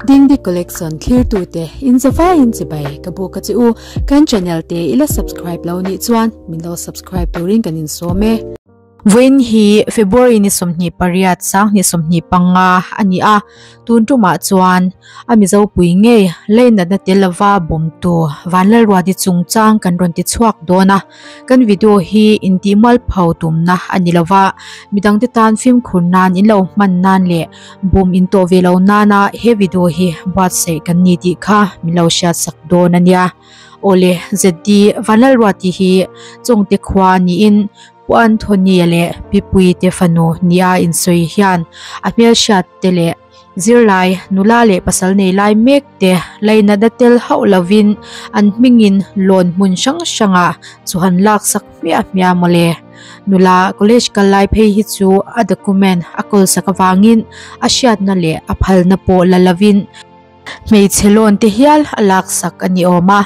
Dingdi Collection thlirtute in zavaiin chibai ka buk a che u. Kan channel te i la subscribe lo nih chuan min lo subscribe turin kan insawm e. Vawiin hi February ni 28 2025 a ni a, tun tumah chuan a Mizo pui ngei leinatna tel lova bawmtu Vanlalruati chungchang kan rawn ti chhuak dawn a, kan video hi intihmualpho tumna a ni lova, midangte tan fimkhur nan in lo hman nan leh bum intawh ve lo nana he video hi buatsaih kan ni tih kha min lo hriatsak dawn a nia. Awle, ZD Vanlalruati hi Chawngte khua niin Pu Anthony-a leh Pi Puite fanu nia insawi hian a hmelhriat te leh zirlai, nula leh pasal nei lai mek te lainatna tel hauh lovin an hmingin lawn hmun hrang hrangah chu han laksak hmiah hmiah mawle. Nula college kal lai phei hi chu a document a kawlsak avangin a hriatna leh a phalna pawh la lovin Hmeichhe loan te hial a laksak a ni awm a,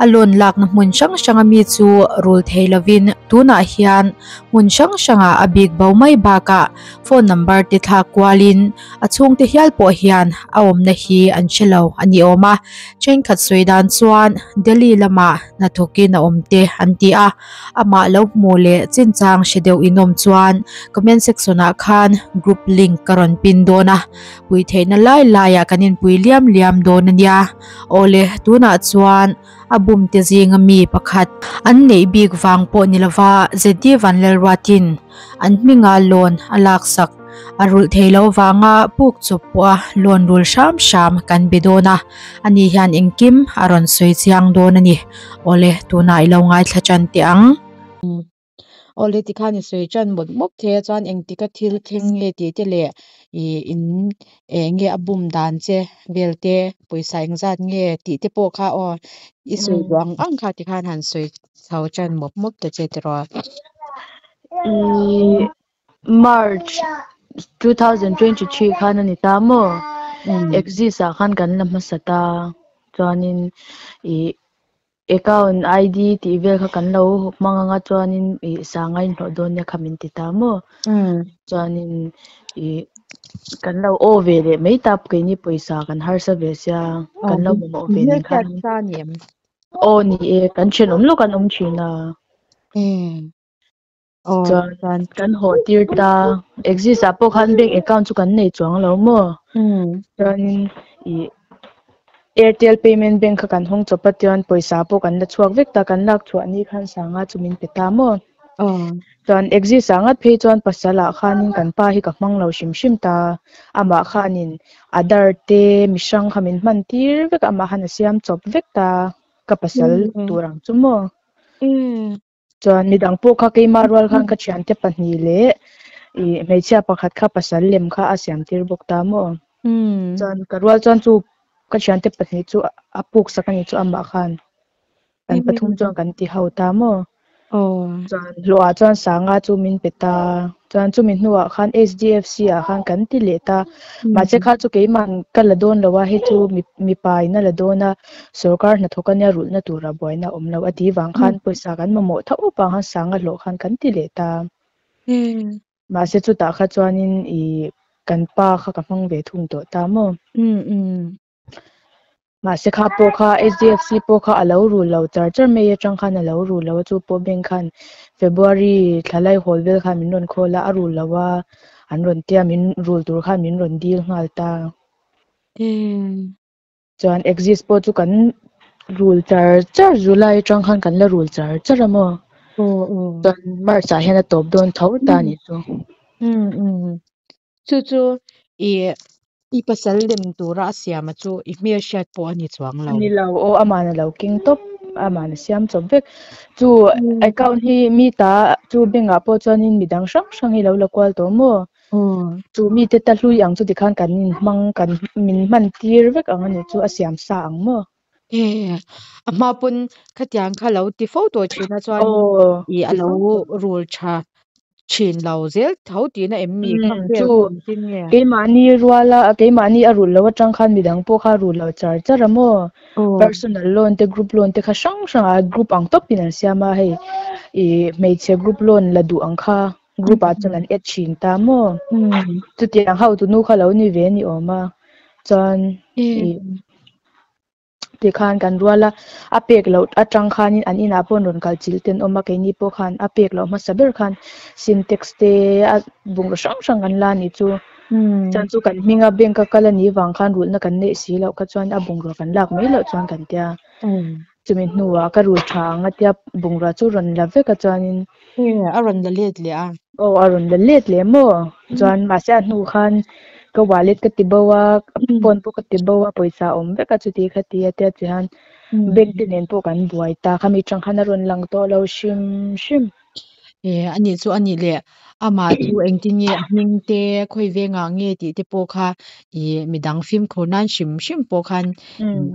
a loan lakna hmun hrang hranga mi chu rul thei lovin tunah hian hmun hrang hrangah a bik bo mai bakah phone number te thlak kualin a chhungte hial pawh hian a awmna hi an hre lo a ni awm a, thenkhat sawi dan chuan Delhi lamah hnathawkin a awm te an ti a, amah lo hmuh leh chinchang hre deuh inawm chuan comment section ah khan group link ka rawn pin dawn a. Pui theihna lai laiah kan inpui liam liam dawn a nia. Awle, tunah chuan a bumte zinga mi pakhat an neih bik vang pawh ni lova ZD Vanlalruatin an hminga loan a laksak a rulh thei lo vanga puk chawp pawha loan rul hram hram kan be dawn a, ani hian engkim a rawn sawi chiang dawn a ni. Awle, tunah i lo ngaithla tan teh ang. Awle tikhan i sawi tan mawp mawp thei a chuan engtika thil thleng nge tih te leh ih in eng nge a bum dan che vel te pawisa engzat nge tih te pawh kha aw i sawi duh ang ang kha tikhan han sawi chho tan mawp mawp ta che tiraw. Ih March 2023 khan a ni ta maw Axis ah khan kan la hmasa ta chuanin ih Account ID tih vel kha kan lo hmang anga chuanin ih sanga inhlawh dawn nia kha min ti ta maw? Chuanin ih kan lo aw ve leh mai ta keini pawisa kan harsa ve sia kan lo mamawh ve nen khan. Aw ni e kan thenawm lawk an awm thin a. Chuan kan haw tir ta Axis ah pawh khan bank account chu kan nei chuang lo maw chuanin ih Airtel payment bank kha kan hawng chawp a chuan pawisa pawh kan la chhuak vek ta kan lak chhuah ni khan sanga chu min pe ta maw chuan Axis ah ngat phei chuan pasal ah khanin kan pa hi ka hmang lo hrim hrim ta amah khanin Aadhaar te mi hrang kha min hman tir vek a amah khan a siam chawp vek ta ka pasal tur ang chu maw. Chuan midang pawh kha keimah rual khan ka thiante pahnih leh ih hmeichhia pakhat kha pasal lem kha a siam tir bawk ta maw? Chuan ka rual chuan chu ka thiante pahnih chu a puk sak a ni chu amah khan kan pathum chuan kan ti ho ta maw? Chuan hlawhah chuan sanga chu min pe ta. Chuan chumi hnuah khan HDFC ah khan kan ti leh ta. Mahse kha chu keimah ka la dawn lo a, hei chu mipa in a la dawn a, sorkar hnathawk ania rulhna tura buaina a awm lo a tih vang khan pawisa kan mamawh tho vang khan sanga hlawh khan kan ti leh ta. Mahse chutah kha chuanin ih kan pa kha ka hmang ve thung tawh ta maw? Mahse kha pawh kha HDFC pawh kha a lo rul lo char char mai atang khan a lo rul lo a, chu pawh bank khan February thla lai hawl vel khan min rawn call a, a rul lo a an rawn tia min rul tur khan min rawn dil nghal ta. Chuan Axis pawh chu kan rul char char July atang khan kan la rul char char a maw. Chuan March ah hian a tawp dawn tho ta a nih chu. Chu chu i i pasal lem tura a siam a chu i hmelhriat pawh a ni chuang lo. Ni lo aw aman a lo keng tawp aman a siam chawp vek. Chu account hi mi ta chu bank ah pawh chuanin midang hrang hrang hi lo la kual tawh maw? Chu mite ta hlui ang chu tikhan kan inhmang kan min hman tir vek ang a ni chu a siam sa ang maw? E a hma pawn khatiang kha lo ti fo tawh thin a chuan i a lo rul tha thin lo zel tho tihna em mi kha vel Chu keimahni ruala keimahni a rul lo atang khan midang pawh kha rul lo char char a maw personal loan te group loan te kha hrang hrang a group ang tawpin an siam a hei i hmeichhe group loan la duh ang kha group ah chuan an add thin ta maw chutiang ho tunu kha lo ni ve a ni awm a. Chuan ih tikhan kan rual a, a pek loh atang khanin an inah pawh rawn kal chilh te an awm a, keini pawh khan a pek loh hmasa ber khan sintex te a bungraw hrang hrang kan la a nih chu. Chuan chu kan hminga bank a kal a nih vang khan rulhna kan neih si loh kha chuan a bungrua kan lak mai loh chuan kan tia. Chumi hnuah ka rul tha ang a tia bungrua chu rawn la vek a chuanin. A rawn la let leh a. Aw a rawn la let leh maw? Chuan mahse a hnu khan ka wallet ka ti bo a, phone pawh ka ti bo a, pawisa a awm vek a chuti kha ti a tia ti hian bank te nen pawh kan buai ta khami tang khan a rawn lang tawh lo hrim hrim. E anih chu anih leh amah chu engtin nge a hming te khawi vengah nge tih te pawh kha i midang fimkhur nan hrim hrim pawh khan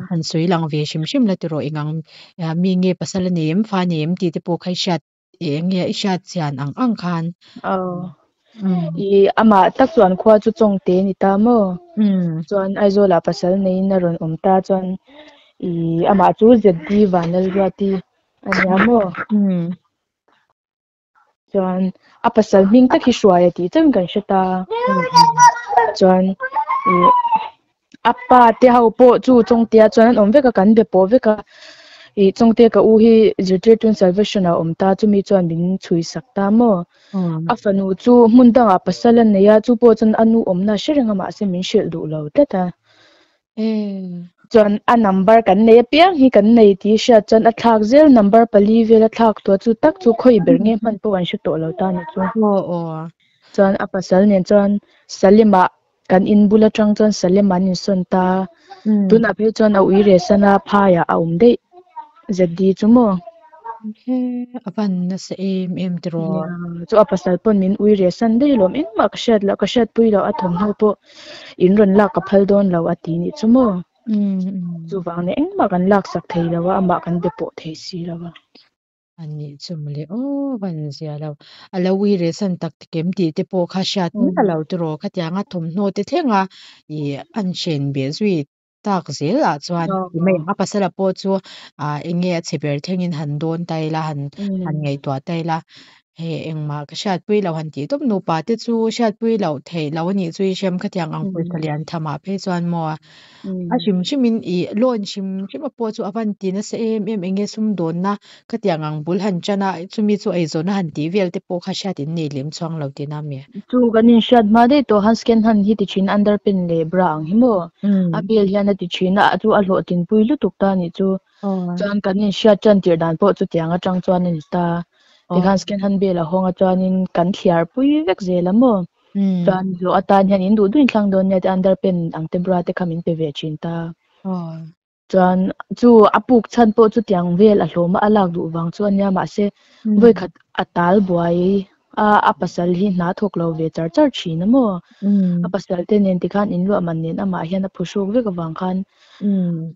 han sawi lang ve hrim hrim la tiraw engang mi nge pasal a nei em fa a nei em tih te pawh kha i hriat Eng nge i hriat chian ang ang khan? Aw. I amah tak chuan khua chu Chawngte ni ta maw? Chuan Aizawlah pasal neiin a rawn awm ta chuan i amah chu ZD Vanlalruati a nia maw? Chuan a pasal hming tak hi Hruaia tih chauhin kan hre ta. Chuan i a pa te ho pawh chu Chawngtea chuan an awm vek a kan be pawh vek a ih Chawngte ka u hi zirtirtu salvation ah a awm ta chumi chuan min chhui sak ta maw a fanu chu hmun dangah pasal a nei a chu pawh chuan a nu awmna a hre reng a mahse min hrilh duh lo tlat a chuan a number kan nei apiang hi kan nei tih hriat chuan a thlak zel number pali vel a thlak tawh chu tak chu khawi ber nge hman pawh an hre tawh lo ta ni chu chuan a pasal nen chuan Salima Kan in bul atang chuan Salem an insawn ta. Tunah phei chuan a ui reh sana phaiah a awm daih ZD chu maw? A van nasa em em tiraw? Nia, chu a pasal pawn min ui reh san daih lawm. Engmah ka hriat loh, ka hriatpui loh a thawmhnaw pawh in rawn lak ka phal dawn lo a ti nih chu maw? Chuvang nen engmah kan laksak thei lo a, amah kan be pawh thei si lo a. A nih chu mawle aw van zia lo. A lo ui reh san tak kem tih te pawh kha hriat miah lo tiraw khatianga thawmhnaw te thlenga ih an hren beh zui tak zel ah chuan mai ang a pasala pawh chu ah eng nge a chhe ber thlengin han dawn ta ila han han ngaihtuah ta ila hei engmah ka hriatpui lo han tih tawp nupa te chu hriatpui loh theih loh a nih chu i hrem khatiang ang pawisa lian tham ah phei chuan maw A hrim hrimin ih loan hrim hrim a pawh chu a van ti nasa em em eng nge sumdawnna khatiang ang bul han tan a chumi chu eizawnna han tih vel te pawh kha hriat in nei lem chuang lo tihna a mi? Chu kan inhriat hma daih tawh han scan han hi ti thin underpin leh bra ang hi maw? A bel hian a ti thin a chu a hlawhtlinpui lutuk ta anih chu. Chuan kan inhriat tan tirh dan pawh chutiang atang chuan a ni ta. Tikhan scan han bel a hawng a chuanin kan thliar pui vek zel a maw? Chuan hlawh atan hian in duh duhin thlang dawn nia ti underpant ang te bra te kha min pe ve thin ta. Chuan chu a puk chhan pawh chutiang vel a hlawm a a lak duh vang chu a nia mahse vawikhat a tal buai a a pasal hi hna thawk lo ve char char thin a maw? A pasal te nen tikhan in luah man nen amah hian a phuhruk vek avang khan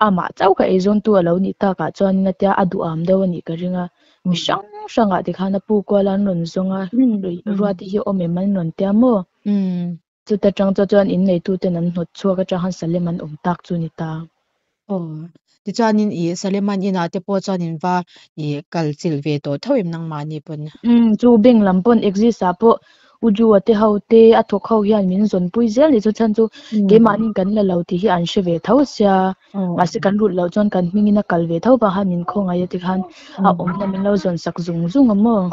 amah chauh kha eizawntu a lo nih takah chuan a tia a duham deuh a nih ka ring a. Mi hrang hrangah tikhan a pu kual an rawn zawng a, Ruati hi awm em an rawn tia maw? Chuta tang chuan chuan inneituten an hnawt chhuak atang khan Salem an awm tak chu ni ta. Aw, tichuanin i Saleman inah te pawh chuan in va i kal chilh ve tawh tho em nangmahni pawn? Umm, chu bank lam pawn Axis ah pawh U Ju-a te ho te a thawk ho hian min zawn pui zel ni chu chhan chu keimahni kan la lo tih hi an hre ve tho sia mahse kan rulh loh chuan kan hmingin a kal ve tho vang khan min khawngaih a tikhan a awmna min lo zawn sak zung zung a maw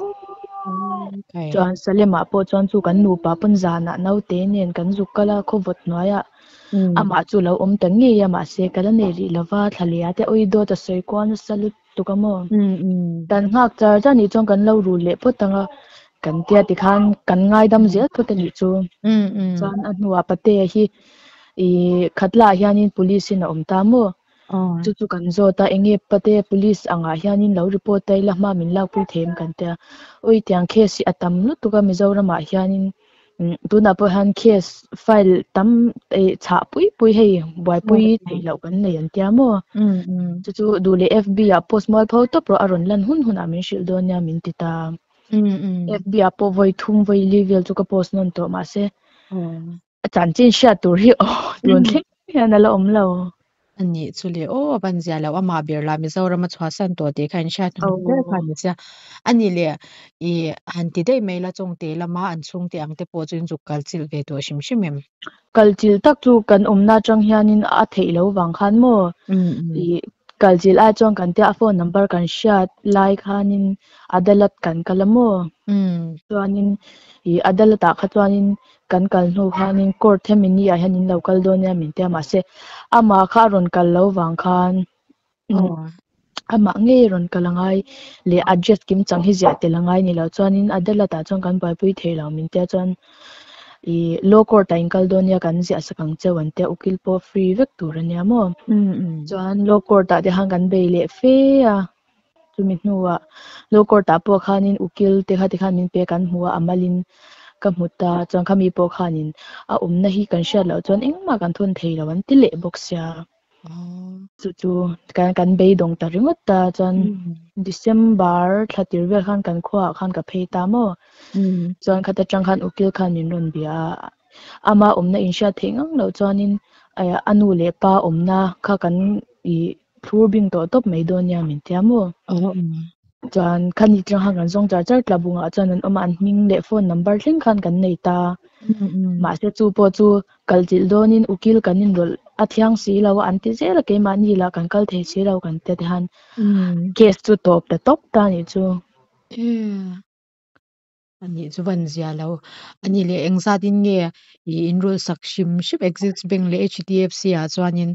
chuan Salem-ah pawh chuan chu kan nupa pawn zanah naute nen kan zuk kal a khawvawt hnuaiah amah chu lo awm ta ngei a mahse ka la nei rih lova thlaleh te awi dawt a sawi kual nasa lutuk. tuk a maw? Kan nghak char char nih chuan kan lo rul leh phawt ang a, kan tia tikhan kan ngaidam zel phawt a nih chu. Chuan a hnuah Patea hi ih Khatlaah hianin police in a awm ta maw? Chu chu kan zawt a, enge Patea police angah hianin lo report ta ila hma min lakpui thei em kan tia. Awi tiang case hi a tam lutuk a Mizoramah hianin Tunah pawh hian case file tam eh chhah pui pui hei buaipui theih loh kan nei an tia maw? Chu chu duh leh FB ah post mual pho tawp rawh a rawn lan hun hunah min hrilh dawn nia min ti ta. FB ah pawh vawi thum vawi li vel chu ka post nawn tawh mahse a chanchin hriat tur hi aw tun thleng hian a la awm lo. Ani chu le aw a van zia lo amah ber lah Mizoram a chhuahsan tawh tih kha inhriat Aw. ber kha a ni sia. Ani leh i han ti daih mai la Chawngte lama an chhungte ang te pawh chu in zuk kal chilh ve tawh hrim hrim em? Kal chilh tak chu kan awmna atang hianin a theih loh vang khan maw i kal chilh ai chuan kan tia a phone number kan hriat lai khanin adalat kan kal a maw? Chuanin i adalat ah kha chuanin kan kal hnu khanin court hemi ni ah hian in lo kal dawn nia min tia mahse amah kha a rawn kal loh vang khan amah ngei rawn kal a ngai leh address kim chang hi ziah tel a ngai ni lo chuanin adalat ah chuan kan buaipui thei lo min tia chuan i law court ah in kal dawn nia kan ziah sak ang cheu an tia ukil pawh free vek tur a nia maw chuan law court ah te khan kan bei leh fe a chumi hnuah law court ah pawh khanin ukil te kha tikhan min pe kan hmu a a malin ka hmu ta chuan khami pawh khanin a awmna hi kan hriat loh chuan engmah kan thawn thei lo an ti leh bawk sia. Chu chu kan kan beidawng ta ringawt ta chuan December thla tir vel khan kan khuaah khan ka phei ta maw. Chuan khata tang khan ukil khan min rawn bia a, ama awmna inhriat theih ngang loh chuanin a nu leh pa awmna kha kan ih thlur bing tawh tawp mai dawn nia min tia maw. Chuan khani tang khan kan zawng char char tlabungah chuan an awm a, an hming leh phone number thleng khan kan nei ta. Mahse chu pawh chu kal chilh dawnin ukil kan inrawlh a thiang si lo a, an ti zel a keimahni lah kan kal thei si lo kan tia tihian case chu tawp ta tawp ta a nih chu. Ani chu van zia lo. Ani leh engzat in nge i inrulh sak hrim hrim Axis Bank leh HDFC ah chuanin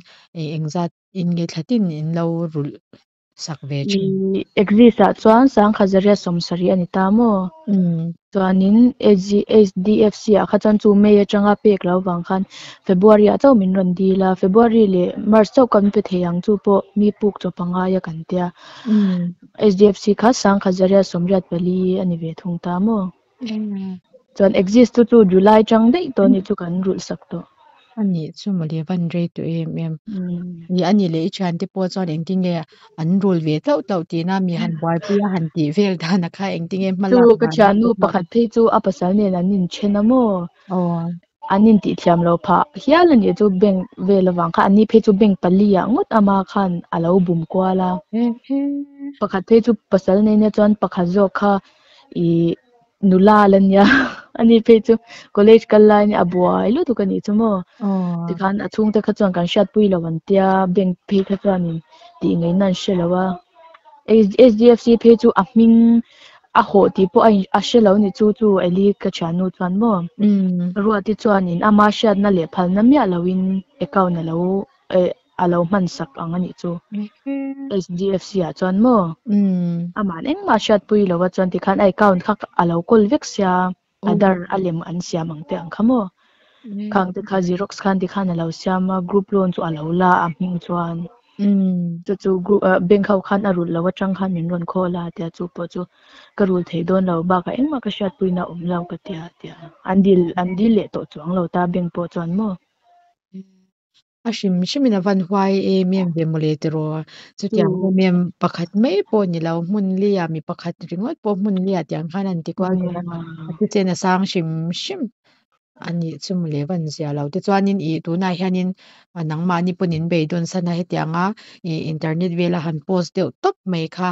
engzat in nge thlatin in lo rulh sak ve thin? Axis ah chuan sangkhat zariat sawmsarih a ni ta maw? Chuanin HDFC ah kha chuan chu May atanga pek lo vang khan February ah chauh min rawn dil a, February leh March chauh kan pe thei ang chu pawh mi puk chawp a ngai a kan tia. HDFC kha sangkhat zariat sawmriat pali a ni ve thung ta maw? Chuan Axis chu chu July tang daih tawh a nih chu kan rulh sak tawh. A nih chu mawle van rei tawh em em. Ni a nih leh i thiante pawh chuan engtin nge an rul ve tlauh tlauh tihna mi han buaipui a han tih vel dan a kha engtin nge hma Chu lak ka dan thiannu pakhat phei chu a pasal nen an inthen a maw? An intih thiam lo phah hial a nih chu bank vel avang khan an ni phei chu bank pali ah ngawt ama khan a lo bum kual a. Pakhat phei chu pasal nei nia chuan pakhat zawk kha ih nula la nia ani phei chu college kal lai nia a buai lutuk a nih chu maw. Tikhan a chhungte kha chuan kan hriatpui lo an tia bank phei kha chuanin tih ngaihna an hre lo a. HDFC phei chu a hming a hawh tih pawh a a hre lo ni chu chu Eli ka thiannu chuan maw Ruati chuanin ama hriatna leh phalna miah loin account a lo eh a lo hman sak ang a nih chu HDFC ah chuan maw aman engmah hriatpui lo a chuan tikhan a account kha a lo kawl vek sia Aadhaar a lem an siam ang te ang kha maw khang te kha xerox khan tikhan a lo siam a group loan chu a lo la a hming chuan chu chu group bank ho khan a rulh lo atang khan min rawn call a tia chu pawh chu ka rul thei dawn lo bakah engmah ka hriatpuina a awm lo ka tia tia an dil an dil leh tawh chuang lo ta bank pawh chuan maw. A hrim hrimin a van huai em em ve mawle tiraw. Chutiang em em pakhat mai pawh ni lo hmun lia mi pakhat ringawt pawh hmun lia tiang khan an ti kual vel a. A thisen a sang hrim hrim a nih chu mawle van zia lo. Tichuanin ih tunah hianin nangmahni pawn in beidawn san a hetianga ih internet vela han post deuh tawp mai kha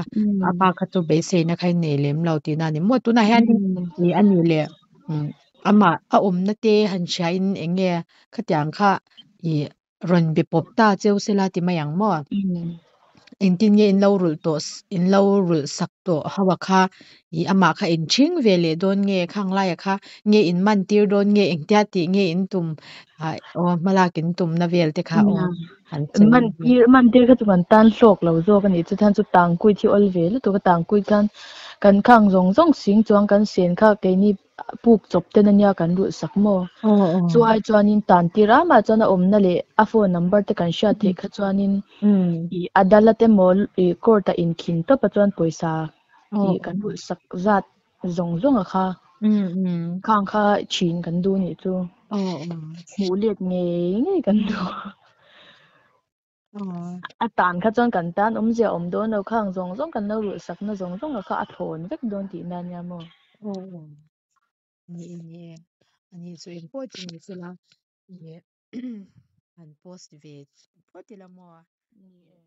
a pa kha chu beiseina kha in nei lem lo tihna a ni maw. Tunah hianin ih a nih leh amah a awmna te han hria in eng nge khatiang kha ih rawn be pawp ta cheu sela ti mai ang maw? Engtin nge in lo rulh tawh in lo rulh sak tawh ho a kha ih amah kha in ṭhing ve leh dawn nge khang laia kha nge in man tir dawn nge engtia tih nge in tum ah aw hmalak in tumna vel te kha aw han sawi Man tir man tir kha chu kan tan hlawk lo zawk a nih chu chuan chu tangkui thi awl ve lutuk a tangkui khan kan khang zawng zawng sing chuang kan sen kha keini puk chawp ten ania kan rulh sak maw? Chu ai chuanin tan tir amah chuan a awmna leh a phone number te kan hriat theih kha chuanin ih adalat emaw ih court ah inkhin tawp a chuan pawisa ih kan rulh sak zat zawng zawng a kha khang kha thin kan duh nih chu hmuh let ngei ngei kan duh. A tan kha chuan kan tan awmzia awm dawn lo khang zawng zawng kan lo rulh sakna zawng zawng a kha a thlawn vek dawn tihna ania maw? Aw ni e ni e ani chu engpawh chu ni sela ih Han post ve phawt ila maw? Ni e.